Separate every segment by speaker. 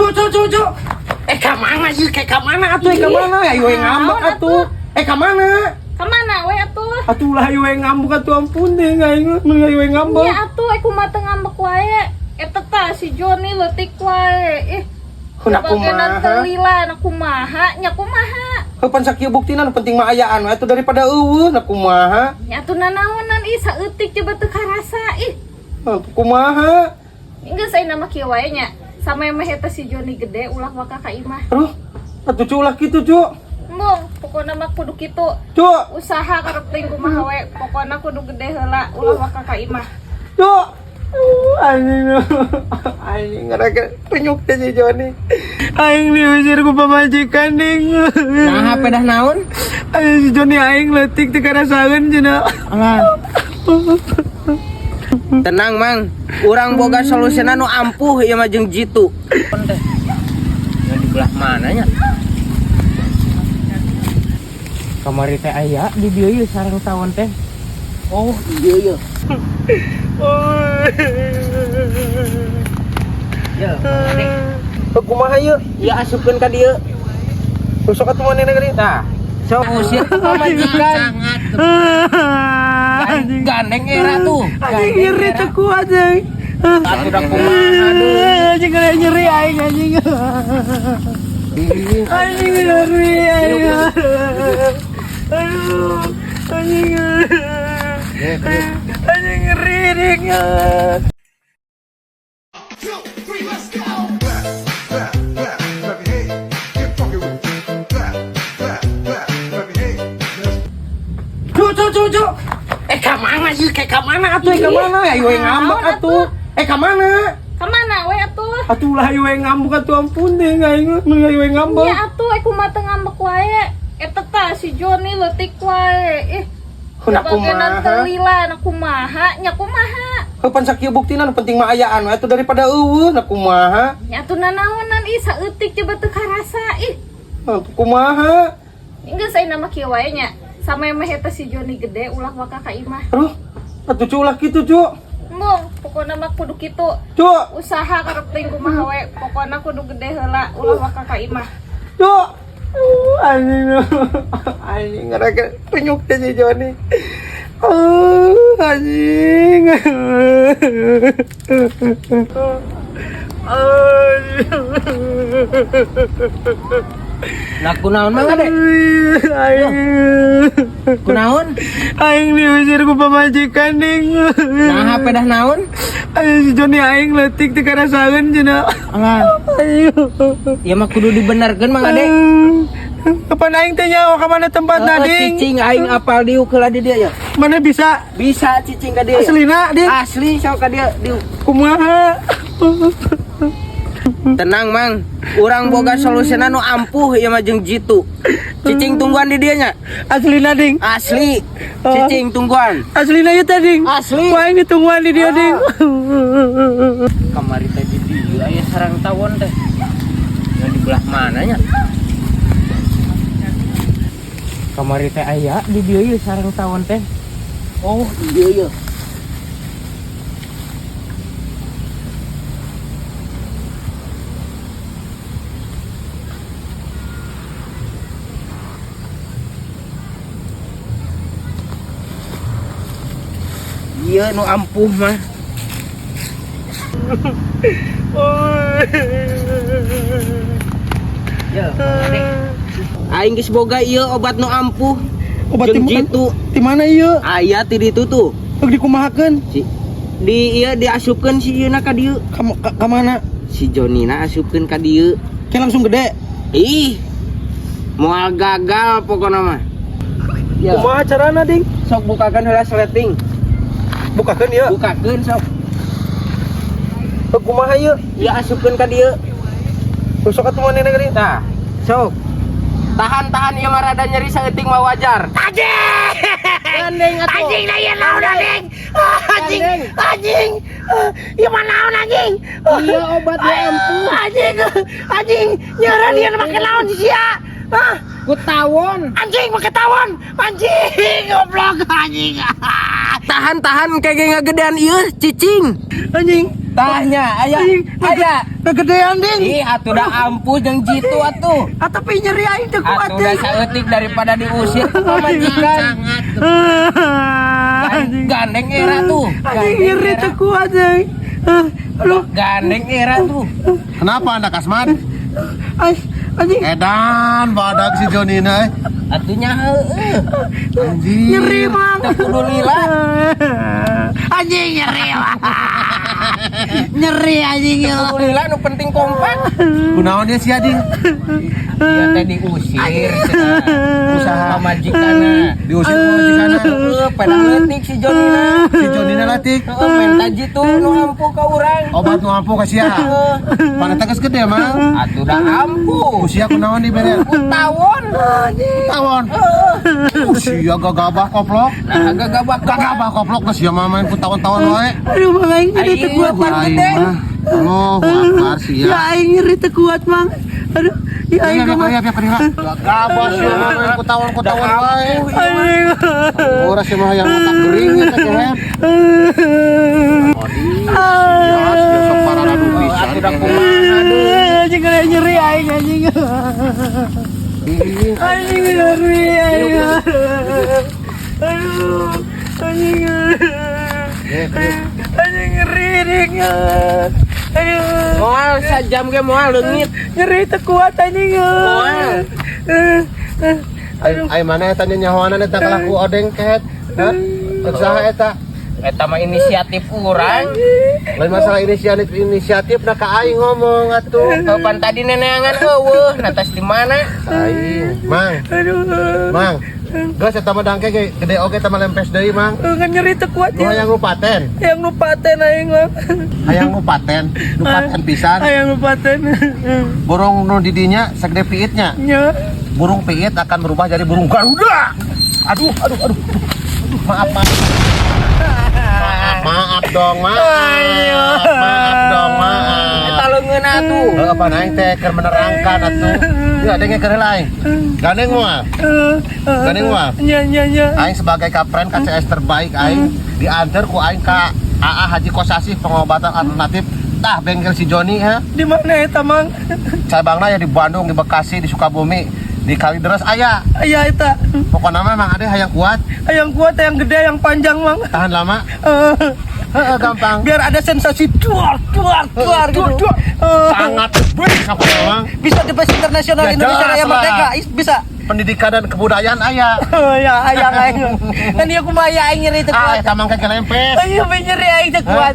Speaker 1: Cu cu cu cu. Eh ka mana ieu, kayak ka mana atuh, eh ka mana? Ayo we ngambek atuh. Eh ka mana?
Speaker 2: Ka mana we atuh?
Speaker 1: Atuh lah ayo we ngambek atuh, ampun deh aing mah ayo we ngambek.
Speaker 2: Nya atuh eh kumaha teu ngambek wae. Eta tah si Joni leutik wae. Ih.
Speaker 1: Ku kumaha?
Speaker 2: Teu lila na kumaha? Nya kumaha?
Speaker 1: Heuh pan sakieu buktina, nu penting mah ayaan we atuh daripada eueuh, na kumaha?
Speaker 2: Nya atuh nanaonan ih, saeutik coba teu karasa ih.
Speaker 1: Heuh kumaha?
Speaker 2: Geus ayeuna mah kieu wae nya. Samemeh eta si Joni gede ulah waka ka imah.
Speaker 1: Aduh, atuh cu ulah kitu cu.
Speaker 2: Embung, pokona mah kudu kitu.
Speaker 1: Cu,
Speaker 2: Usaha karep teuing kumaha we, pokona kudu gede heula ulah waka ka imah.
Speaker 1: Cu. Anjing, anjing ngerasa penyuk teh si Joni. Aing diusir ku pamajikan ding.
Speaker 3: Nah, pedah naon?
Speaker 1: Aing si Joni aing leutik teu karasaeun cenah.
Speaker 3: Alah. Tenang, Mang. Urang boga solusina nu ampuh ieu mah jeung jitu. Teh. Ya di belah mananya? Kamari teh aya di dieu ieu sareng tawon teh. Oh, iya iya. Ya, Mang.
Speaker 1: Kumaha ieu?
Speaker 3: Ya asupkeun ka dieu.
Speaker 1: Sok atuh manehna geuning.
Speaker 3: Tah. Sok usir ku pamajikan.
Speaker 1: Anjing.
Speaker 3: Gandeng era tuh.
Speaker 1: Anjing nyeri teu kuat anjing.
Speaker 3: Atuh da kumaha deui.
Speaker 1: Anjing kena nyeri aing anjing. Anjing nyeri aing. Aduh, anjing. Anjing ngeri ding.
Speaker 4: 2, 3, let's go. Clap, clap, clap, clap your hands. Get funky with it. Clap, clap, clap, clap your hands. Let's
Speaker 1: Cu cu cu cu. Eh ka mana ieu, kayak ka mana atuh, eh ka mana? Ayo we ngambek atuh. Eh ka mana?
Speaker 2: Ka mana we atuh?
Speaker 1: Atuh lah ayo we ngambek atuh, ampun deh aing mah ayo we ngambek.
Speaker 2: Nya atuh eh kumaha teu ngambek wae. Eta tah si Joni leutik wae. Ih.
Speaker 1: Ku kumaha?
Speaker 2: Teu lila na kumaha? Nya kumaha?
Speaker 1: Heuh pan sakieu buktina, nu penting mah ayaan we atuh daripada eueuh, na kumaha?
Speaker 2: Nya atuh nanaonan ih, saeutik coba teu karasa ih.
Speaker 1: Heuh kumaha?
Speaker 2: Geus ayeuna mah kieu wae nya. Samemeh eta si Joni gede ulah waka ka imah.
Speaker 1: Aduh, atuh cu ulah kitu cu.
Speaker 2: Embung, pokona mah kudu kitu.
Speaker 1: Cu,
Speaker 2: Usaha karep teuing kumaha we, pokona kudu gede heula ulah waka ka imah.
Speaker 1: cu. Anjing, anjing ngerasa penyuk teh si Joni. Anjing. Anjing.
Speaker 3: Nah, kunaon Mang Ade?
Speaker 1: Aing.
Speaker 3: Kunaon?
Speaker 1: Aing diusir ku pamajikan ding.
Speaker 3: Nah, pedah naon?
Speaker 1: Aing si Joni aing leutik teu karasaeun cenah.
Speaker 3: Alah.
Speaker 1: Aing.
Speaker 3: Ieu mah kudu dibenerkeun Mang Ade.
Speaker 1: Kapan aing teh nyawa ka mana tempatna ding?
Speaker 3: Cicing aing apal diuk heula di dieu ya.
Speaker 1: Mana bisa?
Speaker 3: Bisa cicing ka dieu.
Speaker 1: Aslina ding.
Speaker 3: Asli sok ka dieu diuk.
Speaker 1: Kumaha?
Speaker 3: Tenang, Mang. Urang boga solusina nu ampuh ieu mah jeung jitu. Cicing tungguan di dieu nya.
Speaker 1: Aslina ding.
Speaker 3: Asli. Cicing tungguan.
Speaker 1: Aslina ieu teh ding.
Speaker 3: Asli.
Speaker 1: Ku aing ditungguan di dieu ding.
Speaker 3: Kamari teh di dieu aya sarang tawon teh. Ya di belah mananya? Kamari teh aya di dieu ieu sarang tawon teh. Oh, iya iya. Iya nu ampuh mah. Ya, aing geus boga ieu obat nu ampuh.
Speaker 1: Obat
Speaker 3: Jeung
Speaker 1: di
Speaker 3: jitu.
Speaker 1: Di mana ieu?
Speaker 3: Aya ti ditu tuh.
Speaker 1: Sok dikumahakeun?
Speaker 3: Si di ieu diasupkeun si ieu na ka dieu.
Speaker 1: Ka mana?
Speaker 3: Si Jonina asupkeun ka dieu.
Speaker 1: Kayak langsung gede.
Speaker 3: Ih. Moal gagal pokona mah. Ya.
Speaker 1: Kumaha carana ding?
Speaker 3: Sok bukakeun heula sleting.
Speaker 1: Bukakeun ieu.
Speaker 3: Bukakeun sok.
Speaker 1: Heuh kumaha ieu?
Speaker 3: Ya asupkeun ka dieu.
Speaker 1: Sok atuh manehna geuning.
Speaker 3: Tah, sok. Tahan-tahan ieu mah rada nyeri saeutik mah wajar.
Speaker 1: Anjing!
Speaker 3: Gandeng atuh.
Speaker 1: Anjing lah ieu naon anjing? Anjing,
Speaker 3: Gandeng.
Speaker 1: anjing. Ieu mah naon anjing?
Speaker 3: Iya obat nu ampuh.
Speaker 1: Anjing, anjing, nyeureun ieu make naon si sia? Hah?
Speaker 3: Ku tawon.
Speaker 1: Anjing make tawon. Anjing, goblok anjing.
Speaker 3: Tahan-tahan kayak ngagedean ieu cicing.
Speaker 1: Anjing.
Speaker 3: Tah nya aya aya.
Speaker 1: Kegedean ding.
Speaker 3: Ih, atuh da ampuh jeung jitu atuh.
Speaker 1: Atau nyeri aing teu kuat.
Speaker 3: Atuh da saeutik daripada diusir ku pamajikan.
Speaker 1: Anjing.
Speaker 3: Gandeng era tuh.
Speaker 1: Anjing nyeri
Speaker 3: Gandeng
Speaker 1: teu
Speaker 3: era.
Speaker 1: Kuat anjing. Aduh,
Speaker 3: Gandeng era tuh.
Speaker 5: Kenapa Anda, Kasman?
Speaker 1: Ay, anjing.
Speaker 5: Edan badak si Joni na eh.
Speaker 3: Atuh nya heueuh.
Speaker 5: Anjing.
Speaker 1: Nyeri, Mang.
Speaker 3: Teu kudu lila.
Speaker 1: Anjing nyeri, Mang. Nyeri anjing ya.
Speaker 3: Kudu lila, nu penting kompak.
Speaker 5: Kunaon dia si Ading?
Speaker 3: Dia teh diusir cenah. Usaha pamajikanna.
Speaker 5: Diusir ku pamajikanna.
Speaker 3: Heueuh, pada leutik si Jonina.
Speaker 5: Si Jonina leutik.
Speaker 3: Heeh, menta jitu nu ampuh ka urang.
Speaker 5: Obat nu ampuh ka sia. Paneta geus gede, Mang.
Speaker 3: Atuh da ampuh.
Speaker 5: Ku sia kunaon dibere?
Speaker 3: Ku tawon.
Speaker 5: Tawon. Sia gagabah koplok.
Speaker 3: Nah, gagabah.
Speaker 5: Gagabah koplok geus sia mah main ku tawon-tawon wae.
Speaker 1: Aduh, Mang, aing nyeri teu kuat, Mang.
Speaker 5: Aing mah. Allahu Akbar sia.
Speaker 1: Ya aing nyeri teu kuat, Mang. Aduh, ya aing kumaha.
Speaker 5: Ya, ya, ya, gagabah sia mah main ku tawon-ku tawon wae.
Speaker 1: Anjing.
Speaker 5: Ora sia mah yang otak gering eta kehet. Ya, sia sok pararadu pisan.
Speaker 3: Atuh da kumaha deui.
Speaker 1: Anjing nyeri aing anjing. Anjing nyeri aing. Aduh, anjing. Anjing nyeri ding. Aduh.
Speaker 3: Moal sajam ge moal leungit.
Speaker 1: Nyeri teu kuat anjing.
Speaker 3: Moal.
Speaker 5: Aduh. Ai mana eta nyahoanan eta kalaku odeng kehet? Hah? Cek saha eta?
Speaker 3: Eta mah inisiatif urang.
Speaker 5: Lain masalah inisiatif inisiatif nah ka aing ngomong atuh.
Speaker 3: Kapan tadi neneangan euweuh, nah tas di mana?
Speaker 5: Aing, Mang,
Speaker 1: Aduh.
Speaker 5: Mang. Geus eta mah dangke ge gede oge eta mah lempes deui, Mang.
Speaker 1: Kan nyeri teu kuat
Speaker 5: Nu
Speaker 1: ya.
Speaker 5: hayang nu paten,
Speaker 1: Yang nu paten aing mah.
Speaker 5: Hayang nu paten, nu paten pisan.
Speaker 1: Hayang nu paten.
Speaker 5: Burung nu di dinya sagede piitnya.
Speaker 1: Nya.
Speaker 5: Burung piit akan berubah jadi burung Garuda. Aduh, aduh, aduh. Aduh, maaf, maaf. Maaf, maaf dong, maaf. Maaf dong, maaf.
Speaker 3: Eta leungeun atuh.
Speaker 5: Heuh, apa aing teh keur menerangkan atuh. Ya, denge keur heula aing. Gandeng moal. Gandeng moal.
Speaker 1: Nya nya nya.
Speaker 5: Aing sebagai kapren KCS terbaik aing diantar ku aing ka AA Haji Kosasih pengobatan alternatif tah bengkel si Joni ha.
Speaker 1: Di mana eta, Mang?
Speaker 5: Cabangna ya di Bandung, di Bekasi, di Sukabumi, di Kalideres aya.
Speaker 1: Aya eta.
Speaker 5: Pokoknya mah Mang Ade hayang kuat,
Speaker 1: Yang kuat, yang gede, yang panjang, Mang.
Speaker 5: Tahan lama. Heeh, gampang.
Speaker 1: Biar ada sensasi duar duar duar gitu.
Speaker 5: Sangat best aku memang.
Speaker 1: Bisa the best internasional
Speaker 5: Ya,
Speaker 1: Indonesia
Speaker 5: jelas
Speaker 1: Raya
Speaker 5: lah.
Speaker 1: Merdeka. Bisa.
Speaker 5: Pendidikan dan kebudayaan aya.
Speaker 1: Oh ya, ayang aing. Kan ieu kumaha aing nyeri teu
Speaker 5: Ah,
Speaker 1: kuat.
Speaker 5: eta mah ke lempes.
Speaker 1: Ayo nyeri aing teu kuat.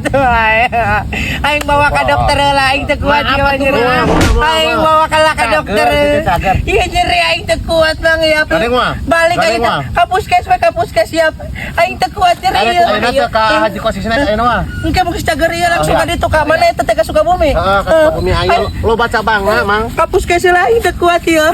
Speaker 1: Aing bawa ka dokter lah aing teu kuat
Speaker 3: Maaf,
Speaker 1: ieu
Speaker 3: atuh,
Speaker 1: nyeri.
Speaker 5: maaf, maaf,
Speaker 1: Aing
Speaker 5: maaf.
Speaker 1: bawa ka lah ka
Speaker 5: Cager,
Speaker 1: dokter.
Speaker 5: gitu, cager.
Speaker 1: Iya nyeri aing teu kuat Bang ya.
Speaker 5: Gandeng mah?
Speaker 1: Balik aing
Speaker 5: Gandeng
Speaker 1: teh
Speaker 5: mah?
Speaker 1: ka puskes we ka puskes siap. Aing teu kuat nyeri.
Speaker 5: Ayeuna ayeuna teh ka Haji Kosasih ayeuna mah.
Speaker 1: Engke mun geus cager ieu langsung
Speaker 5: Oh,
Speaker 1: ka
Speaker 5: iya.
Speaker 1: ditu ka mana eta teh ka Sukabumi.
Speaker 5: Heeh, ka Sukabumi ayo lo baca bang lah, Mang.
Speaker 1: Ka puskes lah aing teu kuat ieu.